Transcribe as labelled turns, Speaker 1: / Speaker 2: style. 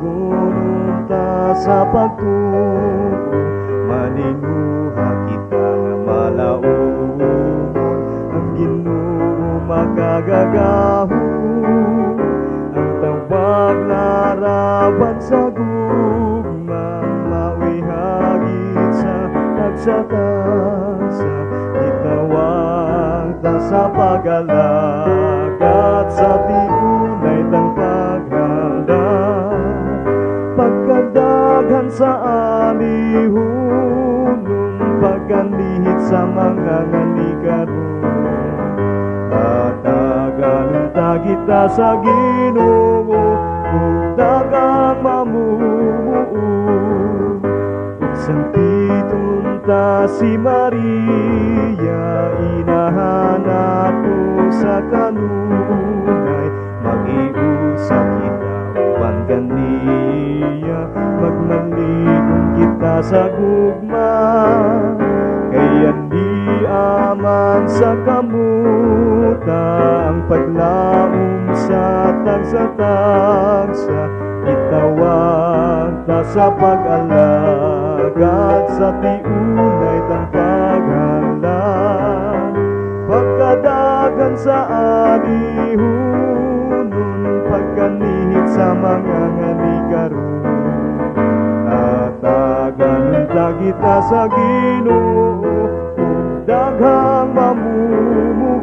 Speaker 1: Daghon ta sa pagtuo, maninguha kita nga malaugon ang Ginoo makagagahom. Ang tawag larawan sa gugma, mao'y hagit sa tagsa-tagsa. Gitawag ta sa pag-alagad sa tiunay tang paghalad. Pagkadaghan sa alihonon, pagkanihit sa mga nganikaron. Hatagan ta kita sa Ginoo ug daghang mamumuo. Ug sampiton ta si Maria, inahan nato sa kanunay. Mag-iusa kita uban kaniya, magmalig-on kita sa gugma. Kay aman sa kamuta ang paglaom sa tagsa-tagsa. Itawag ta sa pag-alagad sa tiunay tang paghalad. Pagkadagan sa alihunon, pagkanihit sa mga nganikaron. Hatagan ta kita sa Ginoo ug daghang mamumuo.